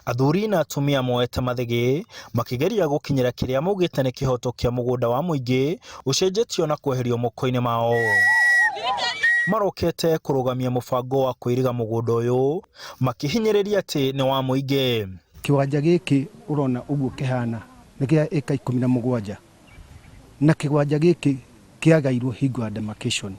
Athuri na atumia moete mathĩgĩ makĩgeria gũkinyĩra kĩrĩa maugĩte nĩ kĩhoto kĩa mũgũnda wa mũingĩ ũcenjetio na kweherio moko-inĩ mao. Marokete kũrũgamia mũbango wa kũiriga mũgũnda ũyũ makĩhinyĩrĩria atĩ nĩ wa mũingĩ. Kĩwanja gĩkĩ ũrona ũguo kĩhana nĩ kĩa ĩka 17 na kĩwanja gĩkĩ kĩagairwo hingo ya demarcation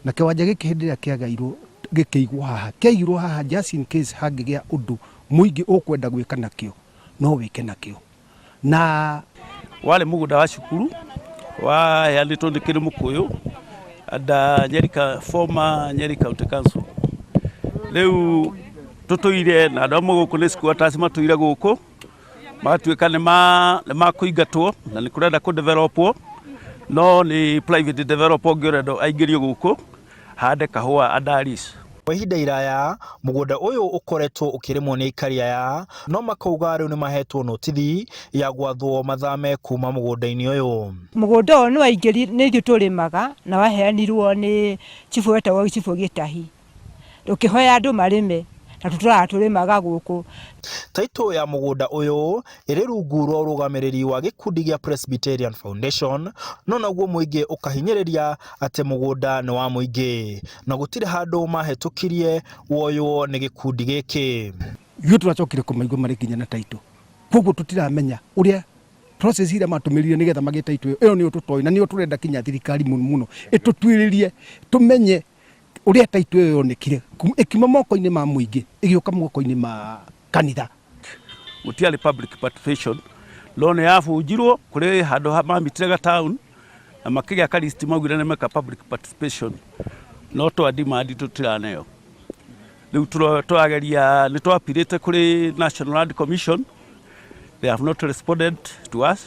na kĩwanja gĩkĩ hĩndĩ ĩrĩa kĩagairwo gĩkĩigwo haha kĩaigirwo haha just in case hangĩgĩa ũndũ mũingĩ ũkwenda gwĩka nakĩo no wĩke nakĩo na Warĩ mũgũnda wa cukuru waheanĩtwo nĩ kĩrĩ mũkũyũ under Nyeri, former Nyeri County Council. Rĩu tũtũire na andũ amwe gũkũ nĩ squatters matũire gũkũ magatuĩka nĩ makũingatwo na nĩ kũrenda kũ developwo no nĩ private developer ũngĩ ũrenda aingĩrio gũkũ hande kahũa under lease. Kwa ihinda iraya mũgũnda ũyũ ũkoretwo ũkĩrĩmwo nĩ aikari aya no makauga rĩu nĩ mahetwo notithi ya gwathwo mathame kuma mũgũnda-inĩ ũyũ. Mũgũnda ũyũ nĩ waingĩri nĩ ithuĩ tũrĩmaga na waheanirwo nĩ chibũ wetagwo chibũ Gĩtahi. Tũkĩhoya andũ marĩme na tũtũraga tũrĩmaga gũkũ. Taitũ ya mũgũnda ũyũ ĩrĩ rungu rwa ũrũgamĩrĩri wa gĩkundi gĩa Presbyterian Foundation, no naguo mũingĩ ũkahinyĩrĩria atĩ mũgũnda nĩ wa mũingĩ na gũtirĩ handũ mahĩtũkirie woywo nĩ gĩkundi gĩkĩ. Ithuĩ tũracokire kũmaigua marĩ nginya na taitũ, koguo tũtiramenya ũrĩa process iria matũmĩrire nĩgetha magĩe taitũ ĩyo, ĩyo nĩyo tũtoĩ na nĩyo tũrenda kinya thirikari mũno mũno ĩtũtuĩrĩrie tũmenye ũrĩa taitũ ĩyo yonekire ĩkiuma moko-inĩ ma mũingĩ ĩgĩũka moko-inĩ ma kanitha. Gũtiarĩ public participation no nĩ yabunjirwo kũrĩ handũ mamitire ga town na makĩgĩa list maugire nĩ meka public participation no twa demand tũtiraneo. Rĩu tũrageria nĩ twapirĩte kũrĩ National Land Commission, they have not responded to us.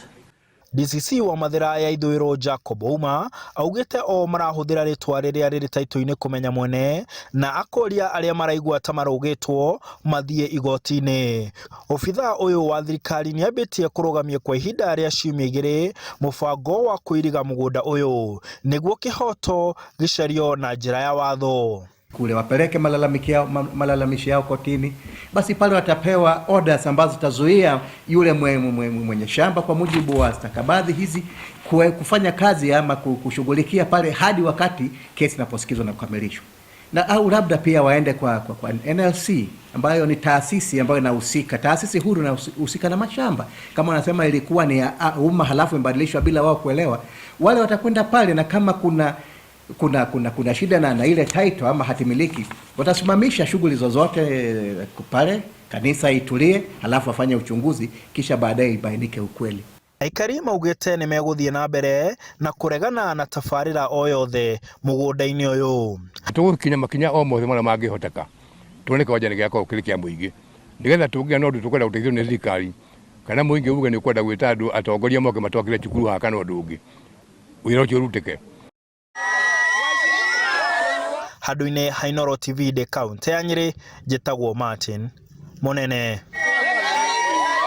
DCC wa Mathĩra ya Ithũĩro Jacob Ouma augĩte o marahũthĩra rĩtwa rĩrĩa rĩrĩ taitũ-inĩ kũmenya mwene na akoria arĩa maraigua ta marũgĩtwo mathiĩ igoti-inĩ. Obithaa ũyũ wa thirikari nĩambĩtie kũrũgamia kwa ihinda rĩa ciumia igĩrĩ mũbango wa kũiriga mũgũnda ũyũ nĩguo kĩhoto gĩcario na njĩra ya watho. Kule wapeleke malalamishi yao kotini, basi pale watapewa orders ambazo zitazuia yule mwenye shamba kwa mujibu wa stakabadhi hizi kufanya kazi ama kushughulikia pale hadi wakati kesi inaposikizwa na kukamilishwa. Na au labda pia waende kwa NLC ambayo ni taasisi ambayo inahusika, taasisi huru inahusika na mashamba. Kama wanasema ilikuwa ni ya umma halafu imebadilishwa bila wao kuelewa, wale watakwenda pale, na kama kuna shida na ile title ama hatimiliki, watasimamisha shughuli zozote pale, kanisa itulie, halafu wafanye uchunguzi, kisha baadaye ibainike ukweli. Aikari maugĩte nĩ megũthiĩ na mbere na kũregana na tabarĩra o yothe mũgũnda-inĩ ũyũ. Tũgũkinya makinya o mothe marĩa mangĩhoteka tuone kĩwanja nĩ gĩakorwo kĩrĩ kĩa mũingĩ, nĩgetha tũngĩgĩa na ũndũ tũkwenda gũteithio nĩ thirikari kana mũingĩ uge nĩ ũkwenda gwĩta andũ atongoria moke matwakĩre cukuru haha kana ũndũ ũngĩ, wĩra ũcio ũrutĩke. Handũ-inĩ ha Inooro TV ndĩ kaũntĩ ya Nyĩrĩ, njĩtagwo Martin Mũnene.